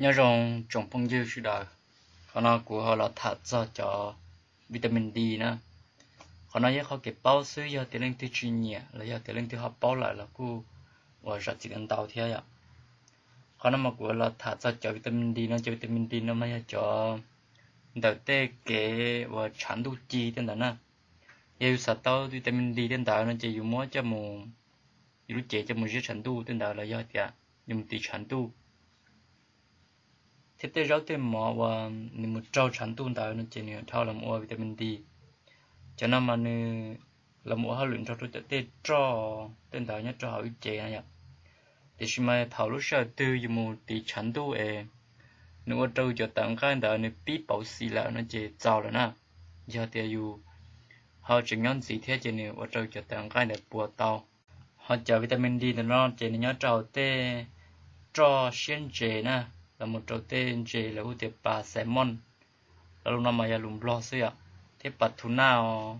Nyob zoo tsoom phooj ywg sawv daws, qhov no kuv ho los tham txog cov vitamin D na. Qhov no yog qhov kev paub xwb, yog tias leej twg tsis nyiam los yog tias leej twg ho paub lawm los kuj ua zam txim ntau thiab yom. Qhov no mas kuv los tham txog cov vitamin D no, cov vitamin D no mas yog cov ntawm tej kev uas tshav ntuj ci tej ntawd na. Yog yus xav tau vitamin D tej ntawd no ces yus muab coj mus, yus lub cev coj mus ziab tshav ntuj tej ntawd los yog tias yus mus tiv tshav ntuj thiab tej zaub tej mov uas nws mus raug tshav ntuj ntawd no ces nws dhau los ua vitamin D. Cov no mas nws los ua hauj lwm nrog rau cov tej roj tej ntawd nyob rau hauv lub cev no yom. Tiam sis mas thaum lub sij hawm twg yus mus tiv tshav ntuj es nws ua rau cov tawv nqaij ntawd nws pib pauv xim lawm no ces txaus lawm na. Yog tias yus ho tseem nyob ntxiv thiab ces nws ua rau cov tawv nqaij ntawd puas tau. Ho cov vitamin D ntawm no ces nws nyob rau hauv tej roj siab ntses na, los mus rau tej ntses lawv hu tias pas salmon, lo lus no mas yog lus Nplog xwb yom, thiab pas tuna os,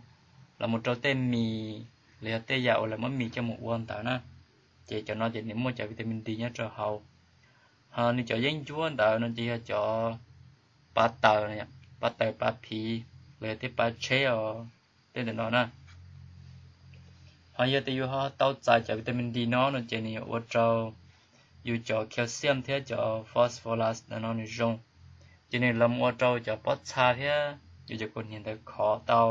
los mus rau tej mis los yog tej yam uas lawv muab mis coj mus ua ntawd na. Ces cov no ces nws muaj cov vitamin D nyob rau hauv. Ho nws cov yeeb ncuab ntawd no ces yog cov pa taws, pa taws pa phiv los yog tej pa tsheb os, tej ntawm no na. Ho yog tias yus ho tau txais cov vitamin D no no ces nws yuav ua rau yus cov calcium thiab cov phosphorus ntawm no nws zoo, ces nws los mus ua rau cov pob txha thiab yus cov kaus hniav ntawd khov tau.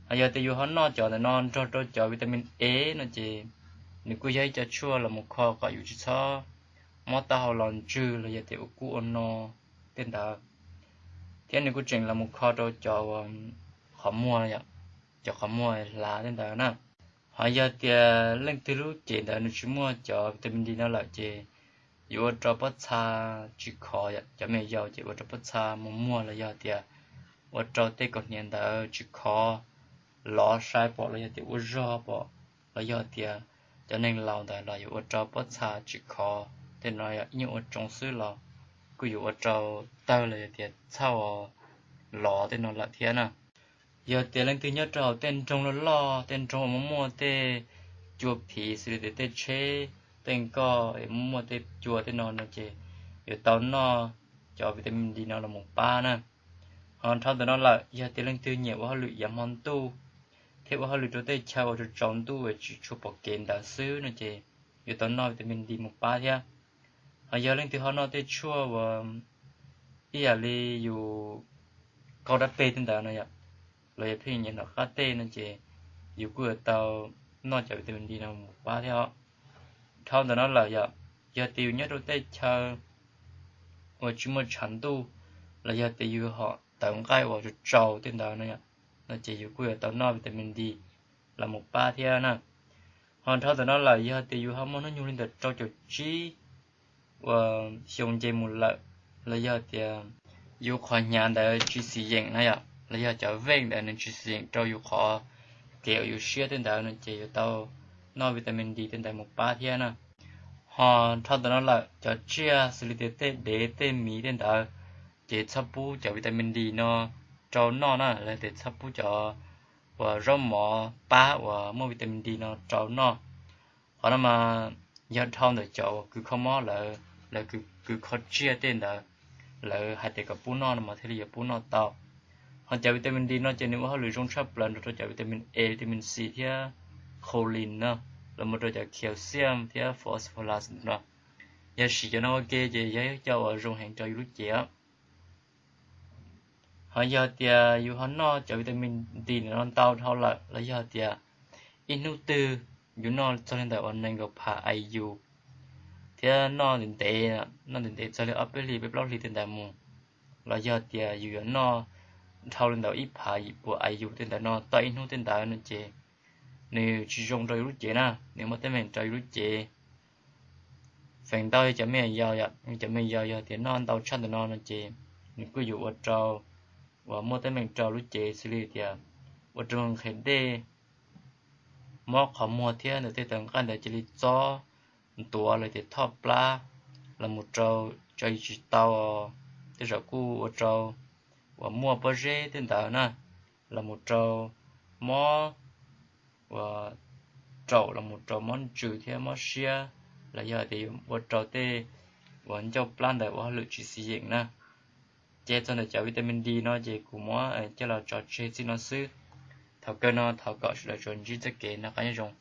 Ho yog tias yus ho noj cov ntawm no nrog rau cov vitamin E no ces nws kuj yog ib co tshuaj los mus kho kom yus tsis txhob mob taub hau los ntswg los yog tias ua kub ua no tej ntawd, thiab nws kuj tseem los mus kho rau cov qhov muag, cov qhov muag hlav tej ntawd na. Ho yog tias leej twg lub cev ntawd nws tsis muaj cov vitamin D no lawm ces yuav ua rau pob txha tsis khov, cov me nyuam yaus ces ua rau pob txha mus muag los yog tias ua rau tej kaus hniav ntawd tsis khov, lov sai pom los yog tias ua zog pom, los yog tias cov neeg laus ntawd los yuav ua rau pob txha tsis khov. Tej no yog ib nyuag ua tsoov xwb los kuj yuav ua rau tawg los yog tias txhaj lov tej no lawm thiab na. Yog tias leej twg nyob rau hauv tej nroog loj loj, tej nroog uas muaj muaj tej cua phiv xws li tias tej tsheb, tej nkoj es muaj muaj tej cua tej no no ces yuav tau noj cov vitamin D no los mus pab na. Ho dhau ntawm no lawm, yog tias leej twg nyiam ua hauj lwm yav hmo ntuj thiab ua hauj lwm rau tej chaw uas tsaus tsaus ntuj es tsis tshua pom kev ntawd xwb no ces yuav tau noj vitamin D mus pab thiab. Ho yog leej twg ho noj tej tshuaj uas ib yam li yus kaub dab peg tej ntawd no yom, los yog pheej nyiam hnov qab teg no ces yus kuj yuav tau noj cov vitamin D no mus pab thiab os. Dhau ntawm no lawm yom, yog tias yus nyob rau tej chaw uas tsis muaj tshav ntuj los yog tias yus ho tawv nqaij uas tsaus tsaus tej ntawd no, no ces yus kuj yuav tau noj vitamin D los mus pab thiab na. Ho dhau ntawm no lawm, yog tias yus ho muaj hnub nyoog li ntawm rau caum tsib uas xyoo nce mus lawm, los yog tias yus qhov hnyav ntawd tsis xis yeem na yom, los yog cov veej ntawd nws tsis xis yeem rau yus qhov kev uas yus siab tej ntawd no ces yuav tau noj vitamin D tej ntawd mus pab thiab na. Ho dhau ntawm no lawm, cov tsiaj xws li tias tej dev tej miv tej ntawd, ces txhob pub cov vitamin D no rau noj na, los tias txhob pub cov uas zaub mov pab uas muaj vitamin D no rau noj. Qhov no mas yog dhau ntawm cov uas kws kho mob lawv, lawv kws kho tsiaj tej ntawd, lawv hais tias kom pub noj no mas thiaj li yuav pub noj tau. Ho cov vitamin D no ces nws ua hauj lwm zoo tshaj plaws nrog rau cov vitamin A, vitamin C thiab choline no, los mus rau cov calcium thiab phosphorus no. Yog siv cov no ua ke ces yog ib co uas zoo heev rau yus lub cev. Ho yog tias yus ho noj cov vitamin D no ntau dhau lawm los yog tias ib hnub twg yus noj txog li ntawm uas nees nkaum phav I U thiab noj ntev ntev, noj ntev ntev txog li ob peb hlis peb plaub hlis tej ntawd mus, los yog tias yus yuav noj dhau li ntawm ib phav yim puas I U tej ntawd no tau ib hnub tej ntawd no ces nws tsis zoo rau yus lub cev na, nws muaj teeb meem rau yus lub cev. Feem ntau yog cov me nyuam yaus, cov me nyuam yaus yog tias noj ntau tshaj ntawm no no ces nws kuj yuav ua rau uas muaj teeb meem rau lub cev xws li tias ua rau nqhis dej, mob qhov muag thiab ntawm tej tawv nqaij ntawd cia li txob ntuav los tias thoj plab, los mus rau tso tsis tau, tej zaum kuj ua rau uas muaj pob zeb tej ntawd na, los mus rau mob uas raum los mus rau mob ntsws thiab mob siab, los yog tias yuav ua rau tej uas ncauj plab ntawm ua hauj lwm tsis xis yeem na. Ces txog ntawm cov vitamin D no ces kuv muab coj los tso tseg txij no xwb. Thaum kawg no thov kom sawv daws tsuas ntsib txoj kev noj qab nyob zoo.